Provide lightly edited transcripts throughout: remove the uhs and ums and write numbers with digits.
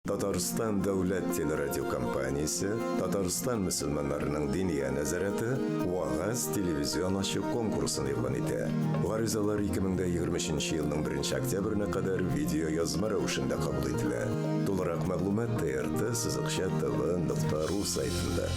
Татарстан дәүләт телерадиокомпаниясе, Татарстан мөселманнарының Диния нәзарәте Вәгазь телевизион ачык конкурсын игълан итә. Гаризалар 2023 елның 1 октябренә кадәр видеоязма рәвешендә кабул ителә. Тулырак мәгълүмат TRT сызыкча tv нокта ру сайтында.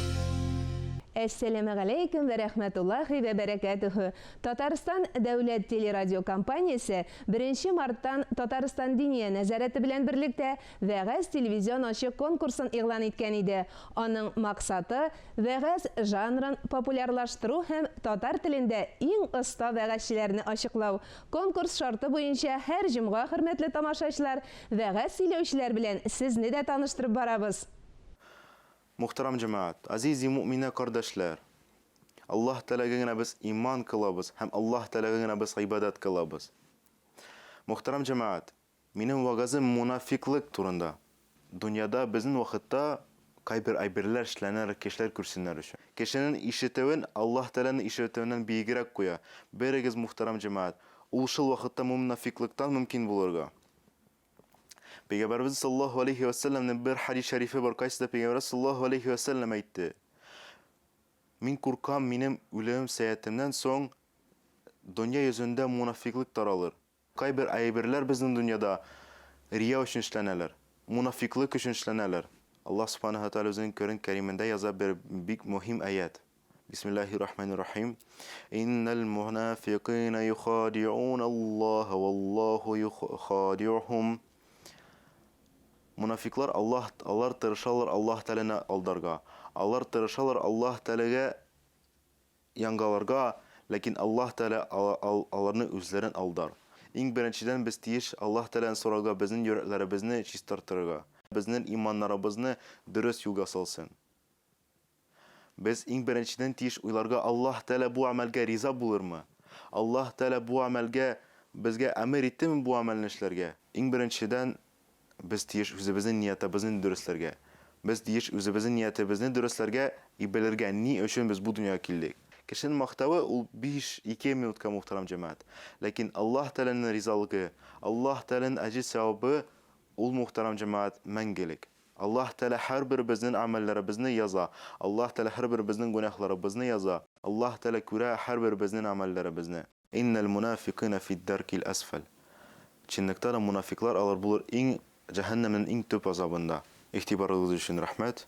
Әссәламегаләйкүм вә рәхмәтуллаһи вә бәрәкәтүһү! Татарстан дәүләт телерадиокомпаниясе беренче марттан Татарстан Диния нәзарәте белән берлектә Вәгазь телевизион ачык конкурсын игълан иткән иде. Аның максаты, вәгазь жанрын популярлаштыру һәм татар телендә иң оста вәгазьчеләрне ачыклау. Конкурс шарты буенча һәр җомга, хөрмәтле тамашачылар, вәгазь сөйләүчеләр белән сезне дә таныштырып барабыз. Мухтарам җәмәгать, азизи муъминә кардәшләр! Аллаһ Тәгаләгә генә без иман кылабыз һәм Аллаһ Тәгаләгә генә без гыйбадәт кылабыз. Мухтарам җәмәгать, минем вәгазем мунафиклык турында. Дөньяда безнең вакытта кайбер әйберләр эшләнер, кешеләр күрсеннәр өчен. Кешенең ишетүен Аллаһ Тәгаләнең ишетүеннән биегрәк куя. Берегез, мухтарам җәмәгать, ул шул вакытта мунафиклыктан мөмкин булырга. Пәйгамбәребез саллаллаһу алейхи ва сәлләмнең бер хадис шәрифе бар, кайсыда пәйгамбәребез саллаллаһу алейхи ва сәлләм әйтте. Мин куркам, минем үлемем сәятемнән соң дөнья йөзендә мунафиклык таралыр. Кайбер әйберләр безнең дөньяда рия өчен эшләнәләр, мунафиклык өчен эшләнәләр. Аллаһ субханаһу ва тааля үзенең Коръән Кәримендә яза бер бик мөһим аять. Бисмиллаһи рахмани рахим. Иннал мунафикина юхадиун Аллаһ валлаху юхадиухум. Мунафиклар Аллаһ алар тырышалар Аллаһ Тәгаләне алдарга. Алар тырышалар Аллаһ Тәгаләгә янгаларга, ләкин Аллаһ Тәгалә аларны үзләрен алдар. Иң беренчедән без тиеш Аллаһ Тәгаләдән сорарга безнең йөрәкләребезне чистартырга, безнең иманнарыбызны дөрес юлга салсын. Без иң беренчедән тиеш уйларга Аллаһ Тәгалә бу гамәлгә риза булырмы? Аллаһ Тәгалә бу гамәлгә безгә әмер иттеме бу гамәлне эшләргә? Иң беренчедән без тиеш үзебезнең ниятебезне дөресләргә. Без тиеш үзебезнең ниятебезне дөресләргә и белергә, ни өчен без бу дөньяга килдек. Кешенең мактавы ул биш-ике минутка мухтарам җәмәгать. Ләкин Аллаһ Тәгаләнең ризалыгы, Аллаһ Тәгаләнең әҗер-сәвабы ул мухтарам җәмәгать мәңгелек. Аллаһ Тәгалә һәрберебезнең гамәлләребезне яза, Аллаһ Тәгалә һәрберебезнең гөнаһларыбызны яза, Аллаһ Тәгалә күрә һәрберебезнең гамәлләребезне. Иннәл мунафикыйна фид-дәркил әсфәл. Чынлыкта да мунафиклар алар булыр иң җәһәннәмнең иң төп азабында. Игътибарыгыз өчен рәхмәт.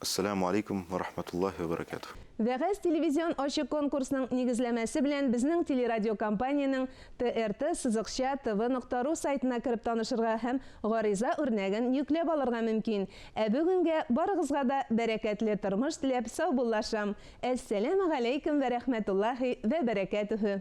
Әссәләмү алейкум вә рахматуллаһи вә бәрәкәтүһ. Вәгазь телевизион ачык конкурсның нигезләмәсе белән безнең телерадиокомпаниянең TRT сызыкча TV нокта ru сайтына кереп танышырга һәм гариза үрнәген йөкләп алырга мөмкин. Ә бүгенгә барыгызга да бәрәкәтле тормыш теләп саубуллашам. Әссәләмегаләйкүм вә рәхмәтуллаһи вә бәрәкәтүһү.